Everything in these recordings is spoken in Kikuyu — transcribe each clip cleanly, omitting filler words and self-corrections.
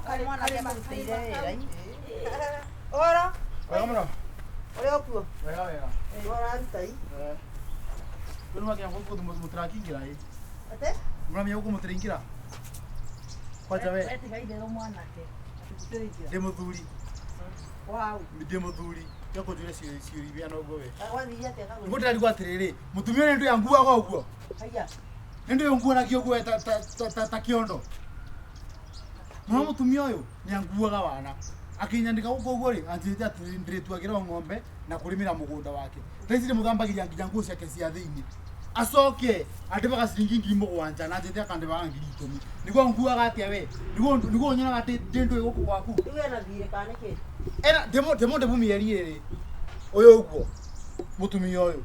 Mwanake akũrutĩire wĩra. Ũhoro? Wega mũno. Ũrĩ o kuo? Wega wega. Ĩ, ũraruta i? Eh. Rĩu nĩwakinya gũkũ mũtirakiingĩra ĩ. Atĩ? Mũramenya gũkũ mũtiraingĩra? Kwanja we, Wetiga itherũ mwanake. Tũtingĩra. ndĩ mũthuri, Wow. ndĩ mũthuri. Tiga kũnjũria ciũria iria na ũguo we. Gwathiire atĩa kagũrũ? Nĩguo ndĩrarigwo atĩrĩrĩ, mũtumia ũyũ nĩ ndũĩ anguaga ũguo? Haiya. Nĩ ndũĩ ũnguanagia ũguo we ta kĩondo? Mũno mũtumia ũyũ nĩ anguaga wana. Akĩnyandĩka gũkũ ũguo rĩ, anjĩrĩte atĩ ndĩrĩtuagĩra o ng'ombe na kũrĩmĩra mũgũnda wake. Thaa ici ndĩmũthambagĩria nginya nguo ciake cia thĩinĩ. Acoke andĩbaga ciringi 7,000 na anjĩrĩte akandĩbaga 10,000. Nĩguo anguaga atĩa we? Nĩguo nĩguo ũnyonaga ndĩ ndĩ ndũĩ gũkũ gwaku? Rĩu ena thiirĩ kana nĩkĩ? Ena ndĩmũ ndĩmũ mĩeri ĩrĩ. Ũyũ ũguo. Mũtumia ũyũ.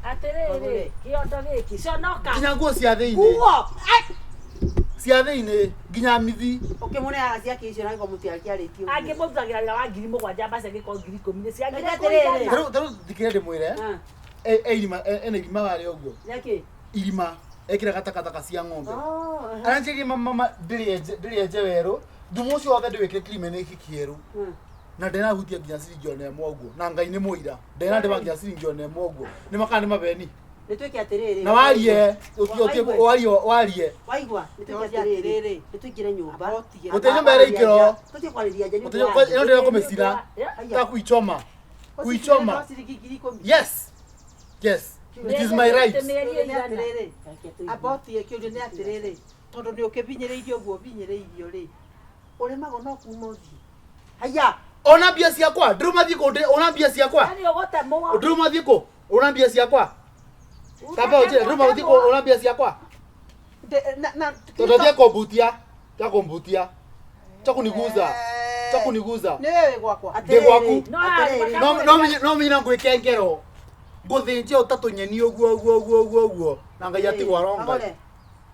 Atĩrĩrĩ, kĩondo gĩkĩ conoka. Nginya nguo cia thĩinĩ. Nguo! Ai! Cia thĩinĩ nginya mithi. Ũkĩmũneaga ciake icio na angĩkorwo mũtiakĩarĩtie ũguo. Angĩmũrutagĩra wĩra wa 7,000 mbaca ĩngĩkorwo 10,000 nĩ ciagire Reke atĩrĩrĩ. kũigana. Tarĩu tarĩu thikĩrĩria ndĩmwĩre. Ah, Irima ena irima harĩa ũguo. Nĩakĩ? Irima ekĩraga takataka cia ng'ombe. Oh, aha. Aranjĩrĩria mama ndĩrĩenje werũ. Thumu ũcio wothe ndĩwĩkĩre kirima-inĩ gĩkĩ kĩerũ. Na ndenahutia nginya ciringi ona ĩmwe ũguo. Na Ngai nĩ mũira. Ndenandĩba nginya ciringi ona ĩmwe ũguo. Nĩ makana nĩ mabeni. Nĩ twĩke atĩrĩrĩ. Na warie warie warie. Waigua? Nĩ twĩke atĩrĩrĩ. Nĩ tũingĩre nyũmba. Gũtirĩ nyũmba ĩrĩ ikĩro. Tũtige kwarĩria nja Gũtirĩ ĩno ndĩrenda kũmĩcina. Ta kuichoma. Kuichoma. Ciringi 10,000. Yes. Yes. It is my right. Mĩeri ĩigana. Abotie kĩũria nĩ atĩrĩrĩ tondũ nĩ ũkĩbinyĩrĩirio ũguo ũbinyĩrĩirio rĩ ũrĩmagwo no kuma ũthiĩ Haiya. Ona mbia ciakwa ndĩruma thiĩ kũ ona mbia ciakwa Yaani ũgũtemwo. ndĩruma thiĩ kũ ona mbia ciakwa tamba ũnjĩre ndĩruma thiĩ kũ ona mbia ciakwa tondũ thiĩ kũmbutia cha kũmbutia cha kuniguza cha kuniguza nĩ wewe gwakwa ndĩ gwaku No, atĩrĩrĩ. no no menye no menye na ngwĩke ngero ngũthĩnje ũtatũ nyeni ũguo ũguo ũguo ũguo ũguo na Ngai atigwo aronga Agore.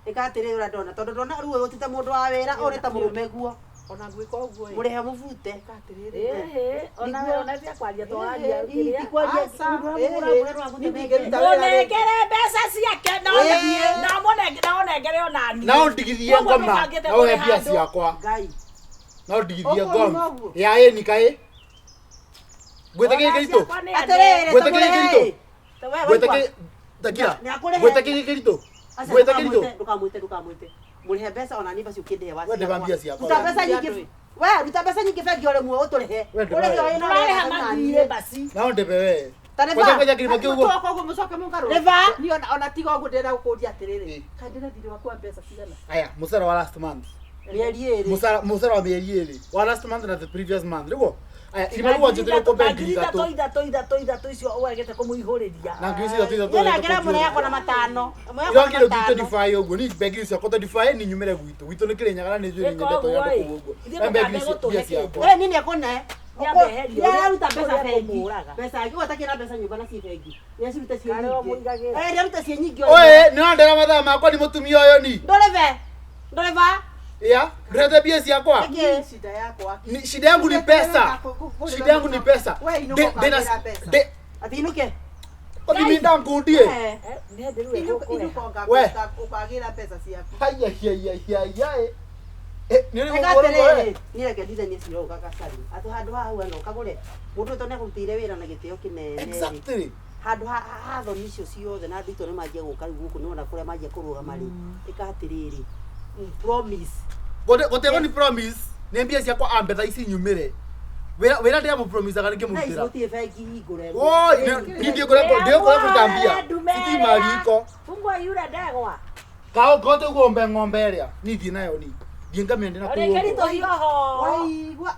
Ĩka atĩrĩrĩ ũrĩa ndona tondũ ndona rĩu ũyũ ti ta mũndũ wa wĩra ũyũ nĩ ta mũrũme guo ona ngwĩka ũguo ĩ mũrĩhe mũbute ĩka atĩrĩrĩ Ĩhĩ, ona we ona tia kwaria twaria Ĩ, kĩrĩa. ti kwaria Aca, mũndũ ĩhĩ, ũramũgũra ũramũgũra niĩ ndingĩruta wĩra rĩngĩ. Mũnengere mbeca ciake na Ĩĩ. na mũnengere na ũnengere ona niĩ. na ũndigithie Koguo ngoma mũbangĩte na ũhe kũrĩha mbia andũ. ciakwa Ngai na ũndigithie Ũkũruma ngoma ũguo? ya ĩni kaĩ ngwĩte kĩrĩ kĩritũ Ciakwa nĩ atĩrĩrĩ Ngwĩte kĩrĩ kĩritũ Ta we ngwĩte waigua? kĩrĩ takira Nĩ akũrĩhe. ngwĩte kĩrĩ kĩritũ Aca, ngwĩte kĩritũ ndũkamwĩte ndũkamwĩte ndũkamwĩte mũrĩhe mbeca ona niĩ baci ũkĩndĩhe wa We ndĩba mbia ciakwa. ruta mbeca nyingĩ we ruta mbeca nyingĩ bengi ũrĩmwe ũtũrĩhe We ndĩba ũrĩhe we. ũyũ na Tũrarĩha ũrĩhe na mathiirĩ niĩ. baci. na ũndĩbe we Ta nĩ Kwanja ba? kwanja kĩrima kĩu ũguo Mũcoke ũguo mũcoke mũngarũre. Nĩ ba? Niĩ ona ona tiga ũguo ndĩrenda gũkũria atĩrĩrĩ Ĩ. kaĩ ndĩna thirĩ wakwa wa mbeca cigana aya mũcara wa last month Mĩeri ĩrĩ mũcara mũcara wa mĩeri ĩrĩ wa last month na the previous month nĩguo aya irima rĩu wanjĩtĩre kũmbe Na ngiri ngiri ithatũ ithatũ ithatũ ithatũ ithatũ icio ũregete kũmũihũrĩria. na ngiri icio ithatũ Niĩ nengera mũrĩ yakwa na matano Ĩmwe yakwa na Ira ngiri matano. 25 ũguo ni mbe ngiri ciakwa 25 ni nyumĩre gwitũ gwitũ nĩ Kĩrĩnyaga na nĩ njũĩ nĩ Ĩka nyendete ũrĩa ũguo andũ ĩ. kũu ũguo Ithuĩ Na mbe mũkambe ngiri gũtũhe mbia kĩndũ. ciakwa We niĩ nĩekũne Nĩambeherie nĩararuta ũrĩa- mbeca ũrĩa bengi ekũmũraga. mbeca yake gwatakĩra mbeca nyũmba na ciĩ bengi nĩacirute ciĩ Karĩ o nyingĩ mũigagĩra. Eh, nĩarute ciĩ nyingĩ oe nĩ wandera mathaa makwa ni mũtumia ũyũ ni ndũrĩbe ndũrĩba ya ndũrete mbia ciakwa Nĩkĩ? shida yakwa Ni- shida yangu ni pesa shida yangu ni pesa We inuka Ndĩ- ndĩna- ũkagĩra mbeca. ndĩ- atĩ inũke ũthimi ndangundie Eh. Eh, nĩ hĩndĩ rĩu Inuka ĩgũkũreha. inuka We. ũkagĩra mbeca ciaku haya haya haya eh nĩ ũrĩ Eka ũguo ũguo atĩrĩrĩ niĩ reke ndithanie cira ũyũ gacari atĩ handũ haha hau ano kagũre mũndũ ũyũ tondũ nĩakũrutĩire wĩra na gĩtĩo kĩnene rĩ exactly handũ ha ha thoni icio ciothe na andũ aitũ nĩ manjia gũka rĩu gũkũ nĩwona kũrĩa manjia kũrũgama rĩ ĩka atĩrĩrĩ promise gũtegwo ni promise nĩ mbia ciakwa ambe thaa ici nyumĩre wĩra wĩra ndĩramũpromisaga na ici nĩngĩmũrutĩra gũtirĩ bengi hingũre Woi, ni ndiĩkũrĩa ndiĩkũrĩa kũruta mbia citima riko Fungua yule ndegwa. kao ngote ũguo mbe ng'ombe ĩrĩa ni thiĩ nayo ni thiĩ ngamĩende na kũu Ũrĩkĩri ũguo. tũhiũho. waigua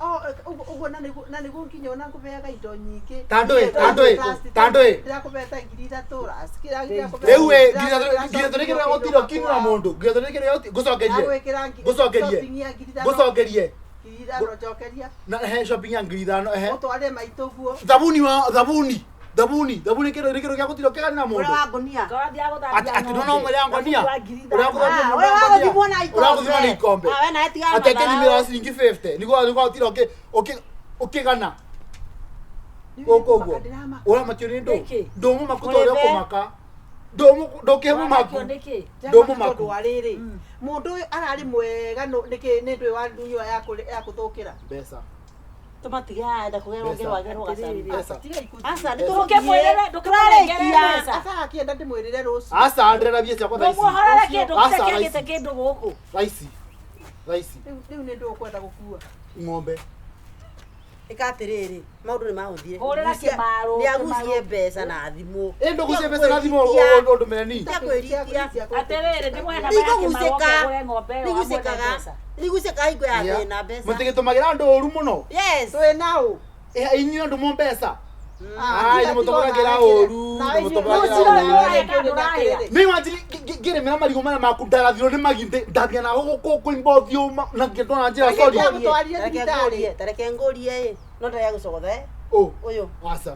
ũguo na nĩguo na nĩguo nginya ona ngũbeaga indo nyingĩ Ta ndũĩ, ta ndũĩ, ta ndũĩ. ndĩrakũbeta 3,000 rĩu ĩ 3,000 nĩ kĩrĩa gũtirĩ ũkinura mũndũ 3,000 nĩ kĩrĩa gũtirĩ ngũcokerie ngũcokerie ngũcokerie 5,000 njokeria na he shopping ya 5,000 ehe ũtware maitũ guo thabuni wa thabuni thabuni thabuni kĩndũ nĩ kĩndũ gĩa gũtirĩ ũkĩganĩra ũrĩa mũndũ wa ngũnia Ngorwo thiaga gũthambia atĩ atĩ ndona ũmwe ya ngonia Thabuni wa 5,000. ũrĩa gũthambia Ah, mũndũ ũrĩa wa wa gũthimwo na ngonia ũrĩa gũthimwo na ikombe. ikombe Ah, we nawe tigana atĩ na akĩthimĩra matharau. ciringi 50 nĩguo nĩguo gũtirĩ ũkĩgana gũkũ ũguo ũramakio nĩ ndũ Nĩkĩ? ndũmũmaku ta ũrĩa Mũrĩme. ũkũmaka Ndũkĩhe mũmaku. Wanakio nĩkĩ? Ndũmũmaku. Tondũ wa rĩrĩ mũndũ ũyũ ararĩ mwega nĩkĩ nĩ ndũĩ wa nyua ya kũthũkĩra. Mbeca. Tũmatige enda kũgerwo Mbeca. ngerwo agerwo gacaru. Mbeca. Tigai kũnjia. Aca nĩ Ndũkĩmwĩrĩre- ndũkĩmũnengere mbeca. Aca akĩenda ndĩmwĩrĩre rũciũ. Aca ndĩrenda mbia ciakwa thaa ici. Ndũmuohorere kĩndũ Aca, gĩtakĩagĩte thaa ici. kĩndũ gũkũ. Thaa ici. Thaa ici. Rĩu nĩ ndũkwenda gũkua. Ng'ombe. Ĩka atĩrĩrĩ, maũndũ nĩ mahũthire. Hũrĩra kĩmaro, Nĩ agucie kĩmaro. mbeca na thimũ. Ĩ ndũgucie mbeca na thimũ ũndũmĩre ni. Tiga kwĩritia. Atĩrĩrĩ, ndĩmũhe namba ya kĩmaro Nĩngũgucĩka. ũkĩgũre ng'ombe ĩyo amũhe Nĩgucĩkaga. mbeca. Nĩgucĩkaga hingo ya thĩna mbeca. Mũtigĩtũmagĩra andũ ũru mũno. Yes. Twĩ naũ. Ĩ inyuĩ andũ mo mbeca. Ah, Ai, tiga- nĩmũtũmagĩra tiga ũru, nawe inyuĩ- nĩmũtũmagĩra Rũciũ ũru. nĩ Nĩ wanjiri ngĩrĩmĩra marigũ marĩa maku ndarathirwo nĩ magi ndathia na gũkũ kũimba ũthiũ na ngĩndona njĩra sorry. Ndamũtwarire Tareke thibitarĩ. ngũrie, tareke ngũrie ĩ. No ndarĩa gũcogotha ĩ. Ũ. Ũyũ. Aca.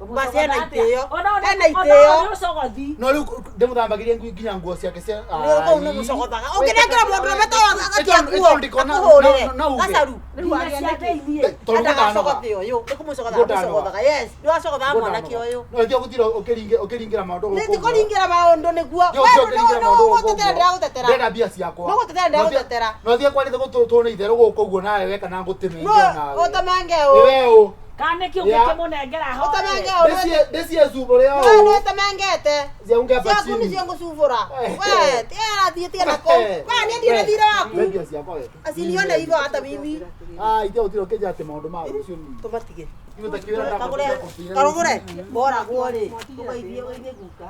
Basi hena itĩo. Ona Hena itĩo. nĩ ũcogothi. No rĩu ndĩmũthambagĩrie ngui nginya nguo ciake cia. Nĩ kũu nĩ mũcogothaga. Ũngĩnengera mũndũ ũrũme ta ũyũ agatia nguo. Akũhũrĩre. Akũhũrĩre. Gacaru. Rĩu Nginya agĩa cia nĩkĩ? thĩiniĩ. Tondũ Endaga gũtanoga. acogothe ũyũ. Nĩ kũmũcogotha Gũtanoga. amũcogothaga. Yes. Nĩ wacogothaga mwanake ũyũ. No ĩthiĩ gũtira ũkĩringĩra maũndũ Nĩ gũkũ. ti kũringĩra maũndũ nĩguo. Nĩ We ũthiĩ ũkĩringĩra maũndũ gũkũ nĩgũtetera ũguo. ndĩragũtetera. Ndĩrenda mbia ciakwa. Nĩgũtetera ndĩragũtetera. No thiĩ kwarĩte gũtũtwo nĩ itherũ gũkũ ũguo nawe weka na ngũtĩme No nawe. ũtemange Ĩ ũ. we ũ. Kana nĩkĩ Ya. ũngĩkĩmũnengera hoe? Ũtemange ũ. Ndĩcie cuba ũrĩa We ũ. nĩ ũtemangete. Ciaunge hapa Ciaku chini. nĩcio ngũcubũra. Eh. We tiga thiĩ tiga na kũu. We niĩ ndirĩ thirĩ waku. Mbe mbia ciakwa we. Asinione hivyo hata mimi. Ah, ithe ũtira ũkĩnjĩra atĩ maũndũ ma rũciũ ni. Tũmatige. Ithuĩ ta kĩwĩra Kagũre karũgũre. Boragwo rĩ. Ũgeithie ũgeithie guka.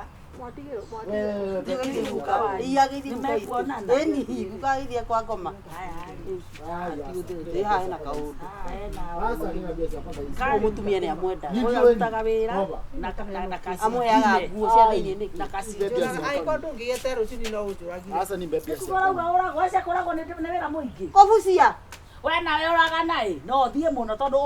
We, Ũgeithie guka. Iya geithie guka. Nĩmekuonana. Ĩni guka geithie kwa ngoma. Ndĩ haha hena kaũndũ. Aca nĩ mbia ciakwa thaa ici. Ũyũ mũtumia nĩ amwendaga. Nĩ Ũyũ ndiũĩ arutaga wĩra Ngoba. na kaci. Amũheaga nguo cia thĩiniĩ nĩkĩ? Na kaci. Mbia ciakwa. Angĩkorwo ndũngĩgĩte rũciũ no ũnjũragire. Aca nĩ mbia ciakwa. Kũrauga ũragwo, acio kũragwo nĩ wĩra mũingĩ. Kũbucia. We nawe ũragana ĩ, no ũthiĩ mũno tondũ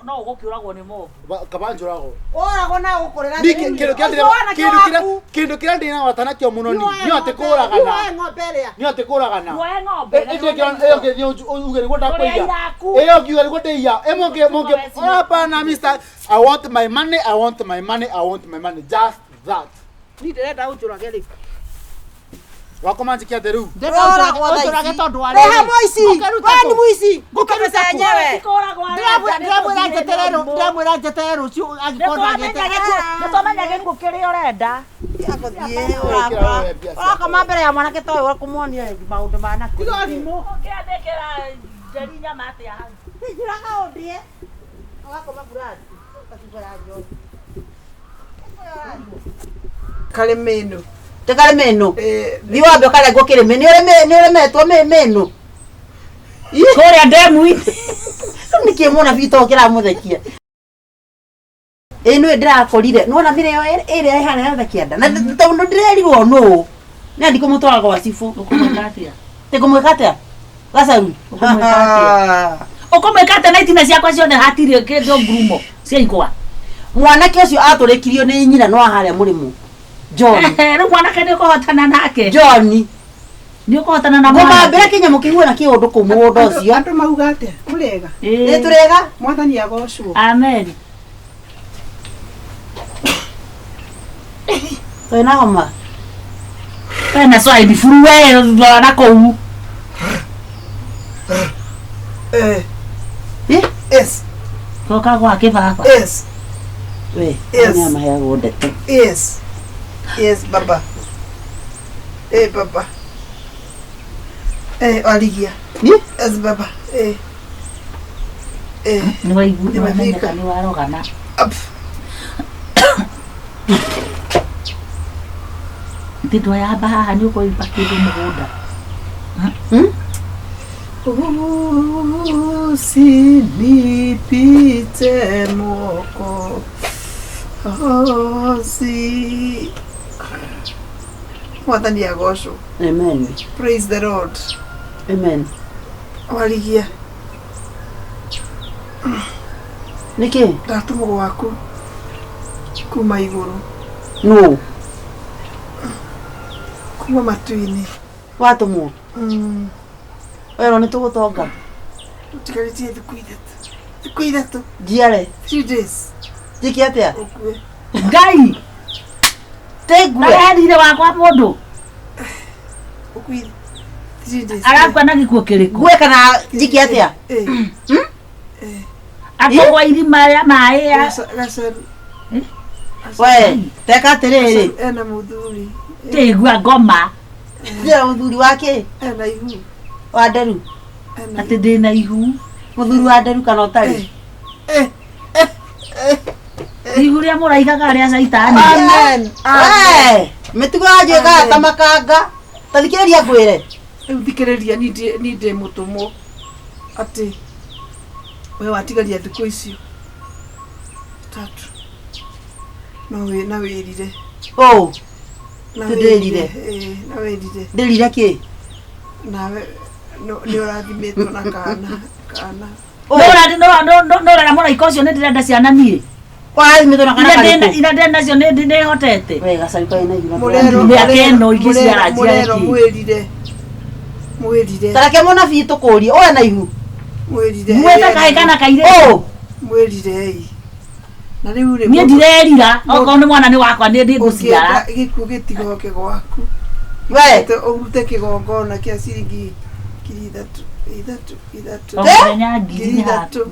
no ũgũkĩũragwo nĩ mobu. Kaba njũragwo. Ũragwo na gũkũrĩra Ni kĩndũ kĩrĩa ndĩra kĩndũ kĩrĩa kĩndũ kĩrĩa ndĩna bata nakĩo mũno ni nĩ atĩ kũragana. Woe ng'ombe ĩrĩa. Nĩ atĩ kũragana. Woe ng'ombe. Ĩyo ĩyo ngĩthiĩ uge nĩguo ndakũiya. Tũrĩa iraku. Ĩyo ngiuga nĩguo ndĩiya. Ĩ mũngĩ mũngĩ hapana mister I want my money I want my money I want my money just that. Niĩ ndĩrenda ũnjũrage rĩu. Wakoma njĩke atĩ rĩu. Ũragwo thaa Ũnjũrage ici. tondũ wa Reha rĩrĩ. mũici. Ngũkĩruta We kũ? nĩ mũici. Ngũkĩruta kũ? Enyewe. Ndĩramwĩra njetere ndĩramwĩra njetere rũciũ angĩkorwo ndangĩeterera. Nĩtwamenya gĩkuũ kĩrĩa ũrenda. Agũthiĩ ũrakoma. Ũrakoma mbere ya mwanake ta ũyũ ũkũmuonia maũndũ ma nakũ. Tiga ũrimũ. Ũkĩandĩkĩra Njeri nyama atĩa hau? Njũraga ũndĩe. Ũgakoma burati. Ũgacubũra njohi. Karĩ mĩnũ. Tĩkarĩ mĩnũ. Thiĩ wambe ũkarengwo kĩrĩmĩ. Nĩ ũrĩmetwo mĩnũ. Kũrĩa ndemu-inĩ. Rĩu nĩkĩ mũnabii to kĩramũthekia? Ĩ nĩwe ndĩrakorire. Nĩwona mĩrĩo ĩrĩa ĩhana yothe kĩanda. Na tondũ ndĩrerirwo nũũ. Nĩ ndikũmũtwara gwa cibũ. Ũkũmwĩka atĩa? Tĩkũmwĩka atĩa? Gacaru. Ũkũmwĩka atĩa? Ũkũmwĩka atĩa na itina ciakwa ciothe hatirĩ kĩndũ ngurumo cia igwa? Mwanake ũcio atũrĩkirio nĩ nyina no harĩa mũrĩmo. John. Rĩu mwanake nĩ ũkũhotana nake. John. Nĩ ũkũhotana na mwanake. Ngũmambĩra kĩnyamũ kĩhuana kĩũndũ kũu mũgũnda ũcio. Andũ mauga atĩa? Mũrĩega. Ĩĩ. Nĩ tũrĩega? Mwathani agocwo. Amen. Twĩna homa. Wena swine flu we rora na kũu. Eh. Ĩ? Yes. Coka gwake baba. Yes. We, Yes. nĩ amaheagwo ndeto. Yes. Yes, baba. Eh, baba. Eh, warigia. Ĩ? Yes, baba. Eh. Eh. Nĩ waigua Nĩ wamenyeka wafika. nĩ warogana. Up. Ndĩndwa yamba haha nĩ ũkũimba kĩndũ mũgũnda. Usinipite Mwokozi. Mwathani agocwo. Amen. Praise the Lord. Amen. Warigia. Nĩkĩ? Ndatũmwo gwaku kuma igũrũ Nũ? kuma matu-inĩ. Watũmwo? Mm. Werwo nĩ tũgũtonga. Ũtigarĩtie thikũ ithatũ. Thikũ ithatũ. Njiare. 3 days. Njĩke atĩa? Ũkue. Ngai. Tĩngue. Ndarehe wakwa mũndũ Ũkui 3 days. arakua na gĩkuũ kĩrĩkũ Ngue kana njike atĩa? Eh, akũgwa irima rĩa maĩ ya Gacaru. We, teka atĩrĩrĩ. Gacaru ena mũthuri. tĩgua ngoma Ndĩra mũthuri wake Ena ihu. wa nderu. Ena atĩ ndĩna ihu Mũthuri wa nderu kana ũtarĩ? Eh, ihu rĩa mũraigaga rĩa caitani Amen. Amen. We, mĩtugo yanjĩkaga ta makanga. Ta thikĩrĩria ngwĩre. Rĩu thikĩrĩria niĩ ndĩ mũtũmwo atĩ we watigaria thikũ icio tatu no wĩ na wĩrire Ũ, na Tũndĩrire. ĩĩ, na wĩrire ndĩrire kĩ? nawe nĩ ũrathimĩtwo na kana kana Ũ, nũrera mũraika ũcio nĩ ndĩrenda ciana niĩ warathimĩtwo na kana Iria ndĩna- karĩkũ? iria ndĩ nacio nĩ nĩhotete We, gacaru karĩ na ihu na mũrerwo Mĩaka ĩno ingĩ ciara mũrerwo njiarĩ. mwĩrire mwĩrire Ta reke mũnabii tũkũrie, ũyũ na ihu. mwĩrire muĩte kahĩ kana kairĩtu Ũ, mwĩrire ĩ na rĩu rĩ niĩ ndirerira okorwo nĩ mwana nĩ wakwa nĩ ndĩngũciara ũngĩenda gĩkuũ gĩtigoke gwaku we, ũrute kĩgongona kĩa ciringi 3,000 ithatũ ithatũ o mũthenya ngiri ngiri ithatũ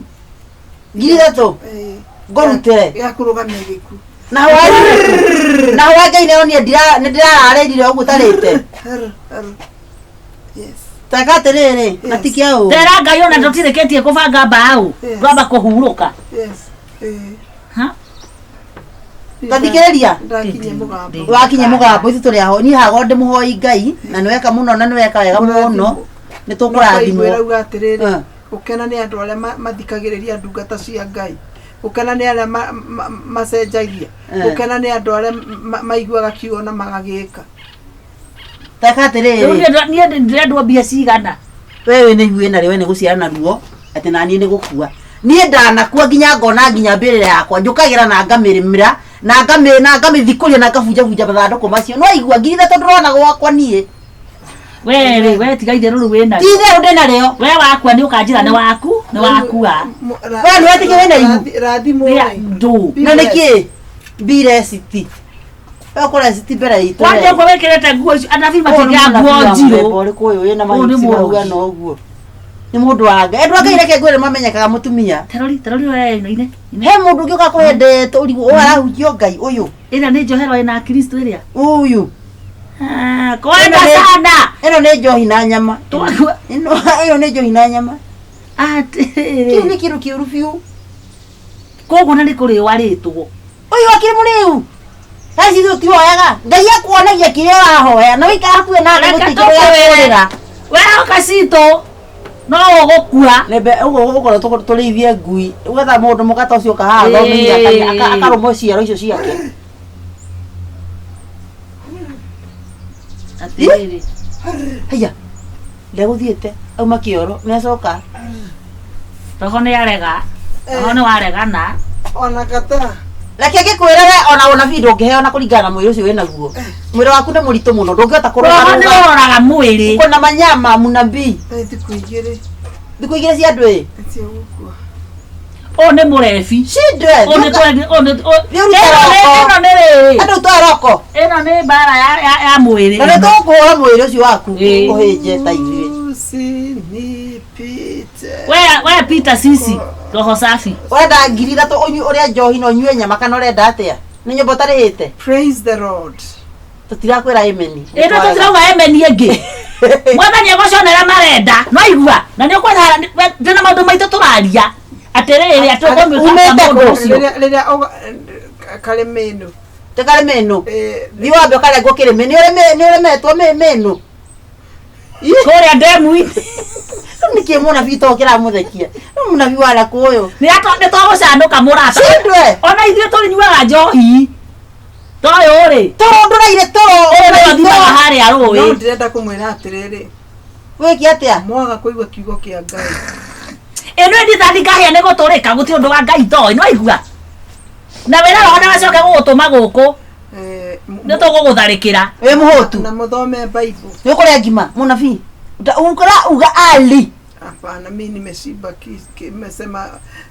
3,000 ĩĩ, ngũrutĩre. gĩa kũrũgamia gĩkuũ Na hwaĩ na hwaĩ Ngai nayo niĩ nĩ ndĩrararĩrire ũguo ũtarĩte. Her, her. Yes. Teka atĩrĩrĩ, na ti kĩa ũũ. tera ngai ona tũtirĩkĩtie kũbanga mbaũ Yes. twamba kũhurũka Yes. Ĩĩ. Ha? Ta thikĩrĩria. Ndakinyia mũgambo. Wakinya mũgambo ithuĩ tũrĩ aho niĩ hago ndĩ mũhoi Ngai na nĩweka mũno na nĩweka wega mũno nĩ tũkũrathimwo Rauga atĩrĩrĩ Eh. gũkena nĩ andũ arĩa mathikagĩrĩria ndungata cia Ngai gũkena nĩ arĩa macenjagia Eh. gũkena nĩ andũ arĩa maiguaga kiugo na magagĩka teka Rĩu atĩrĩrĩ niĩ ndĩrendwo mbia cigana we wĩna ihu ĩna rĩ we nĩ gũciara na ruo atĩ naniĩ nĩ gũkua niĩ ndanakua nginya ngona nginya mbĩrĩra yakwa njũkagĩra na ngamĩrĩmĩra na na ngamĩthikũria na ngabunjabunja mathandũkũ macio no igua 3,000 ndĩrona gwakwa niĩ we rĩ we tiga itherũ rĩu wĩna ti itherũ ndĩna rĩo we wakua nĩ ũkanjĩra nĩ waku nĩ wakua We nĩ wetĩkia wĩna ihu? rathimwo Rĩa ndũ na nĩkĩ mbireciti we ũkũreciti mbere itũ kwanja ũguo wĩkĩrĩte nguo icio anabii matingĩaga nguo njirũ ũrĩkũ ũyũ wĩna Ũyũ nĩ mahici mũrogi. mahuana ũguo nĩ mũndũ wa Ngai andũ a Ngai reke ngwĩre mamenyekaga mũtumia terori terori we ĩno ine ine he mũndũ ũngĩ ũka kũhendete ũrigwo ũyũ arahunjio Ngai ũyũ ĩrĩa nĩ njohero ĩna kristo ĩrĩa ũyũ Ah, kwenda Ĩno nĩ- sana ĩno nĩ njohi na nyama Twakua- ĩno ĩyo nĩ njohi na nyama kĩu atĩrĩrĩ nĩ kĩndũ kĩũru biũ koguo na nĩ kũrĩo arĩtwo ũyũ akĩrĩ mũrĩu thaa ici ithuĩ tũtihoyaga Ngai akuonagia kĩrĩa ũrahoya na wĩikara hakuhĩ nake Reke gũtirĩ tũkwĩre. kĩrĩa we oka citũ no ũgũkua Nembe ũguo ũkorwo tũrĩithie ngui ũgetha mũndũ mũkata ũcio ũka haha thomithia Ĩĩ. akarũmwo ciero icio ciake atĩrĩrĩ haiya ndegũthiĩte auma kĩoro nĩacoka roho nĩ arega roho nĩ waregana ona kata reke ngĩkwĩre we ona ũnabii ndũngĩheo na kũringana na mwĩrĩ ũcio wĩnaguo mwĩrĩ waku nĩ mũritũ mũno ndũngĩhota roho nĩ kũrũgarũga ũroraga mwĩrĩ kuna manyama munabii nĩ thikũ igĩrĩ thikũ igĩrĩ cia andũ ĩ cia gũkua ũyũ nĩ mũrebi cindwe ũyũ nĩ twendi ũyũ nĩ ũyũ- Nĩ ũruta ĩno nĩ- roko. ĩno nĩ rĩrĩ andũ twaroko ĩno nĩ mbara ya mwĩrĩ na nĩ tũgũkũhũra mwĩrĩ ũcio waku Ĩĩ. ũhĩnje ta ithuĩ Usinipite. we we Peter sisi roho safi ũrenda 3,000 ũrĩa njohi na ũnyue nyama kana ũrenda atĩa nĩ nyũmba ũtarĩhĩte Praise the Lord. tũtirakwĩra ameni ĩno tũtirauga emeni ĩngĩ mwathani egũcionera marenda no igua na nĩ ũkwenda ndĩna maũndũ maitũ tũraria atĩrĩrĩ atĩ ũkũmĩka Umĩte mũndũ kũ? ũcio Rĩrĩa rĩrĩa karĩ mĩnũ. tĩkarĩ mĩnũ Eh, thiĩ wambe ũkarengwo kĩrĩmĩ nĩ ũremetwo mĩnũ kũrĩa ndemu-inĩ Rĩu nĩkĩ mũnabii to kĩramũthekia rĩu mũnabii wa kũ ũyũ nĩ tũgũcanũka mũrata cindwe ona ithuĩ tũrĩnyuaga njohi toyũ rĩ toro ndũraire toro ũyũ nĩwe ũthimaga harĩa no rũĩ ndĩrenda kũmwĩra atĩrĩrĩ wĩke atĩa mwaga kũigua kiugo kĩa Ngai ĩno ĩndithathi ngahĩa nĩ gũtũrĩka gũtirĩ ũndũ wa ngai toĩ no igua na wĩra roho nĩwacoke gũgũtũma gũkũ Eh, nĩ tũgũgũtharĩkĩra wĩ mũhũtu na mũthome Bible. nĩ ũkũrĩa ngima mũnabii ũkũra uga ali Hapana, mi nimeshiba nimesema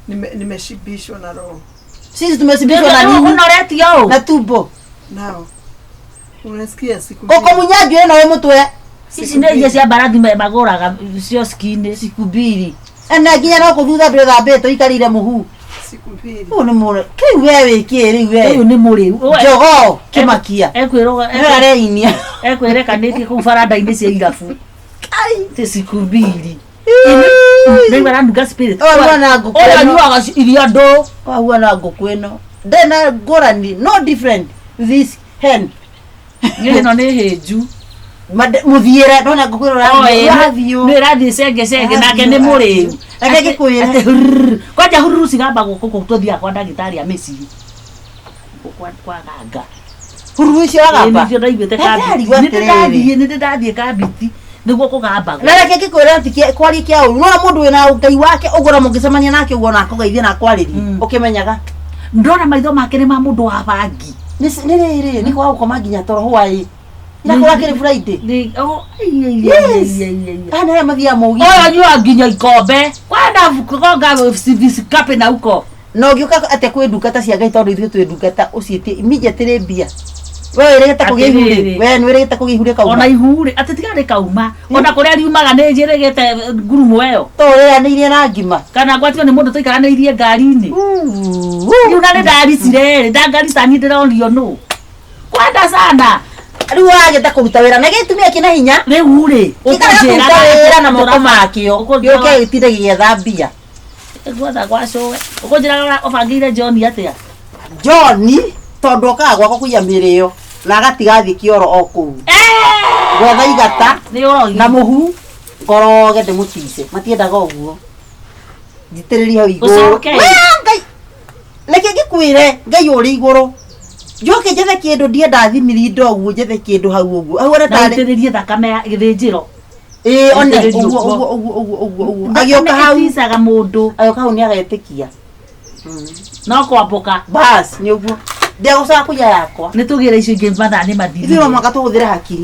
nimeshibishwa na roho. sisi tumesibishwa na nini ũnoretio ũũ na tumbo Nao Unasikia siku mbili. Gũkũmunya njuĩrĩ na wĩ mũtwe. Ici nĩ iria cia mbarathi magũraga cioski-inĩ. Siku mbili. Na nginya no kũthutha ndwĩthambĩte ũikarĩire mũhu. Siku mbili. Ũyũ nĩ mũrĩ. Kĩu we wĩ kĩ rĩu we? Ũyũ nĩ mũrĩu. Jogoo kĩmakia. Ekwĩrwo Nĩwe areinia. ekwĩrekanĩtie kũu baranda-inĩ cia irabu. Ti siku mbili. Rĩu aranunga spirit. Ũyũ ahuana ngũkũ Ũyũ ĩno. anyuaga iria ndũ. Ahuana ngũkũ ĩno. Ndarĩ na ngũrani. No different. This hen. Ĩno nĩ hĩnju. Mũthiĩre ndona ngũkũ ĩno ĩrathiĩ. Nĩ ĩrathiĩ cenge cenge nake nĩ mũrĩu. Reke ngĩkwĩre. Atĩ hururu. Kwanja hururu cigambagwo gũkũ tũthiaga kwa ndagĩtarĩ a mĩciĩ. Kwa kwa ganga. Hururu icio agamba. Nĩcio ndaiguĩte Ndarigwo kambiti. atĩrĩrĩ. Nĩ ndĩrathiĩ kambiti nĩguo kũgambagwo. Na reke ngĩkwĩre atĩ kwaria kĩa ũru. Nona mũndũ wĩna Ngai wake ũguo na mũngĩcemania nake ũguo na akũgeithie na akwarĩrie. Ũkĩmenyaga. Ndona maitho make nĩ ma mũndũ wa bangi. Nĩ rĩrĩ nĩ kwaga gũkoma nginya toro hwaĩ. Irakorwo akĩrĩ Friday. Nĩ oh ai Yes. ai ai. Aya nĩ arĩa mathiaga mũgithi. Ũyũ anyuaga nginya ikombe. Kwenda kugonga disikape na huko. Na ũngĩũka atĩa kwĩ ndungata cia Ngai tondũ ithuĩ twĩ ndungata ũciĩtie immediately mbia. We wĩrĩgĩte kũgĩa ihu rĩ? Atĩrĩrĩ. We nĩ wĩrĩgĩte kũgĩa ihu rĩkauma? Ona ihu rĩ atĩ tiga rĩkauma. Ona kũrĩa riumaga nĩ njĩrĩgĩte ngurumo ĩyo. To ũrĩanĩirie na ngima. Kana ngwatio nĩ mũndũ tũikaranĩirie ngari-inĩ. Rĩu na nĩ ndaricire rĩ ndangarita niĩ ndĩrorio nũ. Kwenda sana. Rĩu wagĩte kũruta wĩra na gĩtumia kĩna hinya. Rĩu rĩ Gĩkarega kũruta wĩra na moko makĩo. Gĩũke gĩtinde gĩgĩetha mbia. Gwetha gwa cũwe. Ũkũnjĩraga ũbangĩire John atĩa? John tondũ okaga gwakwa kũiya mĩrĩo na agatiga athiĩ kĩoro o kũu. Gwetha igata Nĩ ũrogi. na mũhu ngoroge ndĩmũtice matiendaga ũguo njitĩrĩrie hau igũrũ. Ũcoke. Wee, Ngai reke ngĩkwĩre Ngai ũrĩ igũrũ njoke njethe kĩndũ ndienda thimirinda ũguo njethe kĩndũ hau ũguo hau one Na tarĩ ũitĩrĩrie thakame ya gĩthĩnjĩro. ĩĩ one Ũitĩrĩrie ũguo ũguo. ũguo ũguo ũguo ũguo ũguo agĩũka hau Ĩticaga mũndũ agĩũka hau nĩagetĩkia no kwambũka. bas nĩ ũguo ndiagũcoka kũiya yakwa Nĩ tũgĩre icio ingĩ mathaa nĩ ithuĩ no mathirire. mũhaka tũhũthĩre hakiri.